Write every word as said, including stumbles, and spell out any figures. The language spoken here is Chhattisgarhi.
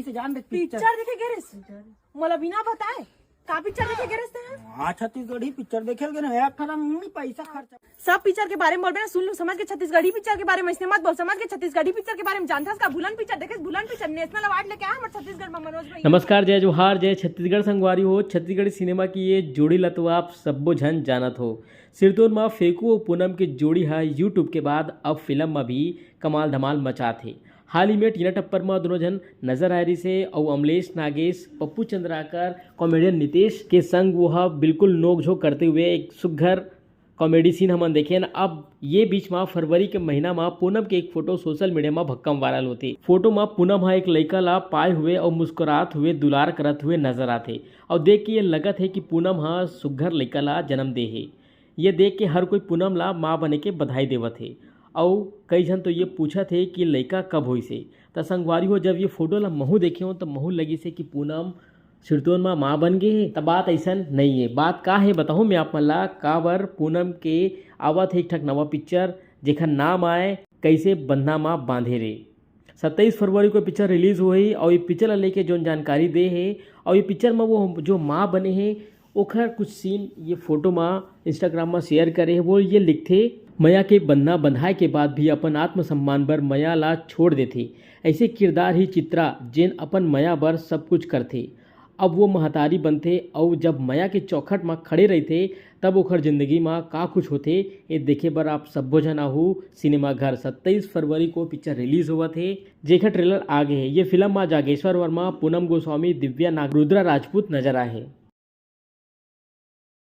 से जान दे पिक्चर। पिक्चर देखे गे रेस? मोला बिना बताए का पिक्चर देखे गे रेस तें? हाँ, छत्तीसगढ़ी पिक्चर देखे गे ना, एक ठन मुड़ी पैसा खर्चा। सब पिक्चर के बारे में बोलबे ना, सुन लू, समझ के छत्तीसगढ़ी पिक्चर के बारे में। इसने मत बोल, समझ के छत्तीसगढ़ी पिक्चर के बारे में। जानथस का भूलन पिक्चर देखेस? भूलन पिक्चर नेशनल अवार्ड लेके आया हमर छत्तीसगढ़ में मनोज भैया। नमस्कार, जय जोहार, जय छत्तीसगढ़ संगवारी हो। छत्तीसगढ़ी सिनेमा की ये जोड़ी ला तो आप सब्बो झन जानत हो। सिरतोन मा फेकू अउ पूनम के जोड़ी हा YouTube के बाद अब फिल्म मा भी कमाल धमाल मचात हे। हाल ही में टीना टप्पर मा दोनों झन नजर आए रिहिस हे अउ अमलेश नागेश, पप्पू चंद्राकर, कॉमेडियन नितेश के संग वो हा बिल्कुल नोकझोंक करते हुए एक सुघर कॉमेडी सीन हमन देखेन। अब ये बीच मा फरवरी के महीना मा पूनम के एक फोटो सोशल मीडिया मा भक्कम वायरल होथे। फोटो मा पूनम हा एक लइका ला पाए हुए अउ मुस्कुरात हुए दुलार करत हुए नजर आथे अउ देख के ये लगत हे कि पूनम हा सुघर लइका ला जन्म दे हे। ये देख के हर कोई पूनम ला माँ बने के बधाई देवत हे अउ कई झन तो ये पूछत हे कि लइका कब होइस हे। त संगवारी हो, जब ये फोटो ला महू देखे हो त महू लगिस हे कि पूनम सिरतोन मा माँ बन गे हे। त बात अइसन नइ हे। बात का हे बताहूँ मैं आप मन ला, काबर पूनम के आवत हे एक ठक नवा पिक्चर जेखर नाम आय कइसे बंधना मा बांधे रे। सत्ताईस फरवरी को पिक्चर रिलीज होही अउ ये पिक्चर ला लेके जोन जानकारी दे हे अउ ये पिक्चर मा वो जो माँ बने हे ओखर कुछ सीन ये फोटो मा Instagram मा शेयर करे हे। वो ये लिखथे, मया के बंधना बंधाए के बाद भी अपन आत्मसम्मान बर मया ला छोड़ देथे। ऐसे किरदार ही चित्रा जेन अपन मया बर सब कुछ करथे। अब वो महतारी बनथे अउ जब मया के चौखट मा खड़े रहिथे तब ओखर जिंदगी मा का कुछ होथे, ये देखे बर आप सब्बो झन आहू सिनेमा घर। सत्ताईस फरवरी को पिक्चर रिलीज होवत हे, जेखर ट्रेलर आ गे हे। ये फिल्म मा जागेश्वर वर्मा, पूनम गोस्वामी, दिव्या नाग, रुद्रा राजपूत नजर आए हे।